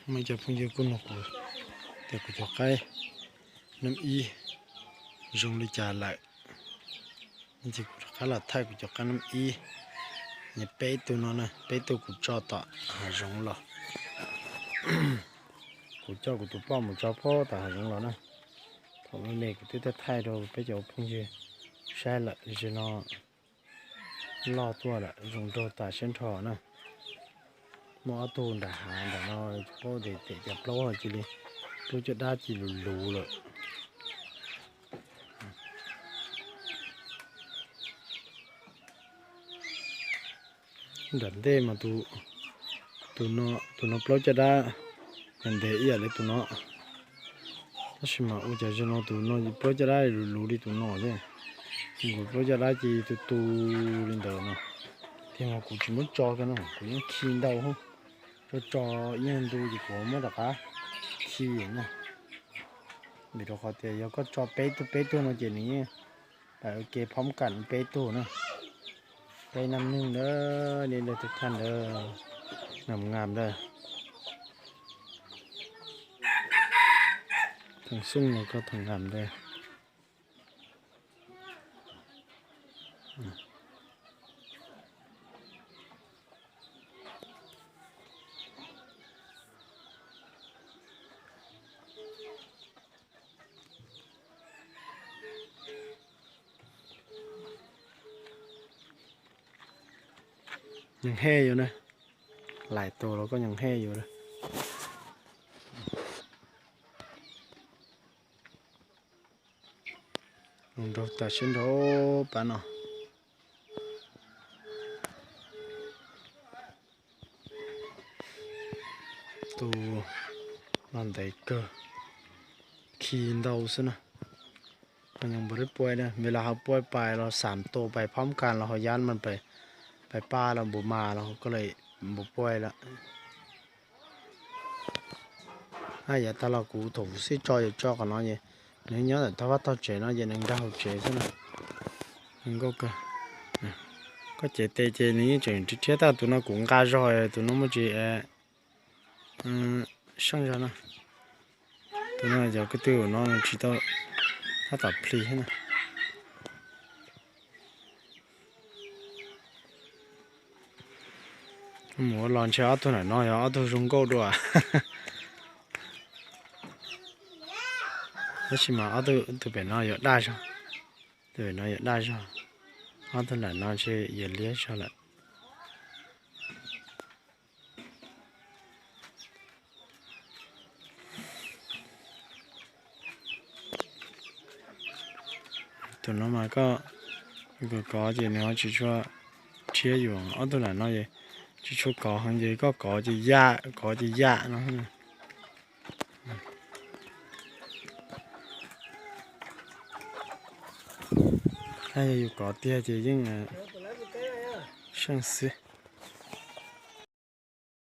Muaj ib co phooj ywg kuj nug kuv tias kuv cov qaib nab ib zoo li cas lawm, ces kuv rov qab los thaij kuv cov qaib nab ib. Peb tug no na, peb tug kuv tso tom hav zoov los. Kuv coj kuv tus poj mus tso pab tom hav zoov los na. Thaum me me kuv twb thaij thaij rau peb cov phooj ywg saib lawm, zaum no loj tuaj lawm, zoo nraug tas siab nrho na. Muaj ob tug nram hav nram no, tsis paub tias cov plaub cia li, plaub caj dab cia li luv luv lawm. Nram ntej mas tus no plaub caj dab ntev ib yam li tus no, tab sis mas ua cas zaum no tus no plaub caj dab luv luv li tus no thiab. Kuv plaub caj dab cia li tu tu li ntawd no, tiag mas kuv tsis muab tso kiag no, kuv yeej khi ntau, tso tso ib nyuag ntu ces kuv muab rov qab khi na. Vim rau qhov tias yog koj tso peb tug peb tug no ces nws yeej pab ua ke phob kam peb tug na. Peb nab neeg ntawd, nej leej twg thaj ntawd, nab nab ntawd, theem xooj los koj theem nab ntawd. Nyeem hej yus na, lais tus los koj nyeem hej yus na. Zoo nraug tas siab nrho pab no. Tus no ntev kawg, khi ntau xwb na. Ho nyob npua pua na, vim lawv ho pua pais los xam tua pais phob kas los ho yab mas pais pab los npua mas los koj li npua pua lawm. Yav tag los kuv thaum kuv xib tso yuav tso qhov no ces nws nyob ntawm tog vaj tog tsev no ces nws nkag hauv tsev xwb na. Nkauj kawg. Koj cev tes ces nws yeej tseem rhiab rhiab tag. Tus no kuv nqa zog, tus no muaj tsis seej zog na. Tus no yog ko tw no tsis tau tab tom plis thiab na. Mus ua los ntshe ob tug ntawm no yog ob tug zoo nkauj dua. Tab sis mas ob tug, tus pem no yuav daj zog, tus pem no yuav daj zog, ob tug ntawm no ntshe yuav liab zog lawm. Tus no mas koj kov kov ces nws ho tsis tshua rhiab yus, ob tug ntawm no es tsis tshua kov heev ces koj kov ces yam, kov ces yam no. Yog yus kov tiag ces yeej seej xwb.